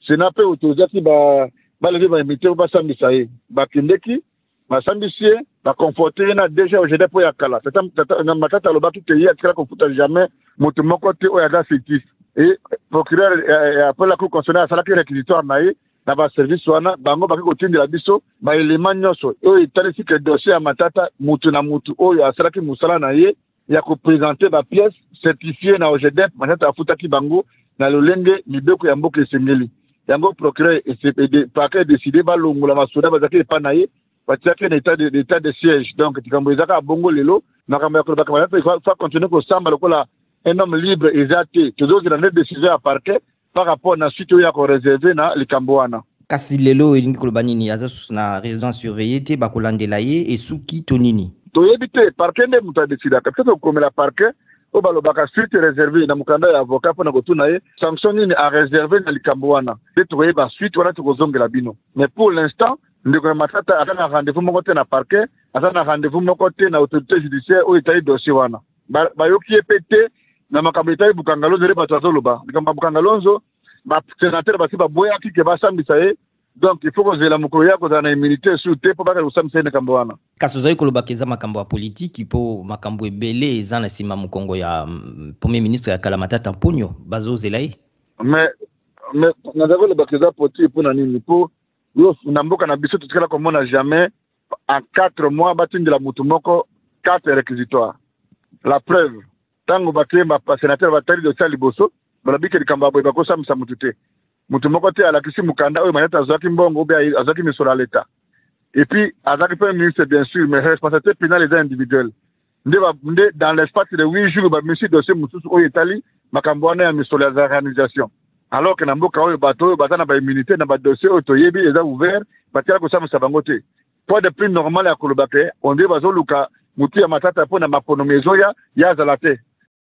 Sénat mpe autorisaki ba balever ba immunité mpo basambisa ye. Bakendeki basambisi ye, baconforte ye na DG OGD mpo ya kala. Tata Matata alobaki ke ye atikala kofuta jamais moto moko te oyo aza fictif. Et procureur après la cour constitutionnelle asalaki réquisitoire na ye na ba service wana, bango baki kotindela biso ba élément nyonso oyo etalisi ke dossier ya Matata, mutu na mutu oyo asalaki mosala na ye ya kopresente ba pièces certifiées na OGDEP, Matata afutaki bango na lolenge mibeko ya mboka esengeli. Yango procureur parquet décidé balongola basoda bazalaki epa na ye, batiaki na état de siège. Donc likambo eza kaka bongo lelo, makambo ya kolobaka Matata fa continuer kosamba lokola un homme libre eza te. Tozozela nde décision ya parquet par rapport na suite oyo ya koreserve na likambo wana. Kasi lelo elingi koloba nini? Aza susu na résidence surveillée te, bakolandela ye esuki to nini? Toyebi te, parquet nde moto adecidaka. Peut-être kokomela parquet oyo balobaka suite réservée na mokanda ya avocat mpona kotuna ye sanction nini areserve na likambo wana, nde tokoyeba suite wana, tokozongela bino. Mais pour l'instant, ndeko ya Matata aza na rendez-vous moko te na parquet, aza na rendez-vous moko te na autorité judiciaire oyo etali dossier wana. Bayoki ye mpe te na makambo etali Bukangalonzo. Nde bato azoloba likambo ya Bukangalonzo, basénateur basi baboyaki ke basambisa ye. Donc il faut kozela mokolo ya kozala na immunité su te mpo bakala kosambisa ye likambo wana. Kasi ozali kolobaka eza makambo ya politiki, mpo makambo ebele eza na nsima mokongo ya premier ministre ya kala Matata Mponyo, bazozela ye. Mais nazali kolobaka eza politique mpona nini? Mpo yo na mboka na biso totikala komona jamais en 4 mois batindela motu moko quatre réquisitoire. La preuve, ntango bakeye, basénateur batali dossier ya liboso, balobi ke likambo ya boye bakosambisa motu te, motu moko te alakisi mokanda oyo Matata azwaki mbongo obe azwaki misolo ya l'État. Et puis azalaki mpe ministre, bien sûr, mais responsabilité pénale eza individuelle. Nde dans l'espace de 8 jours bamisi dossier mosusu oyo etali makambo wana ya misolo ya organisation, alors que na mboka oyo bato oyo baza na baimmunité na badossier oyo toyebi eza ouvert, batikala kosambisa bango te. Point de plus normal ya koloba ke on dirait bazoluka motu ya Matata mpo na maponomi ezoya, ye azala te.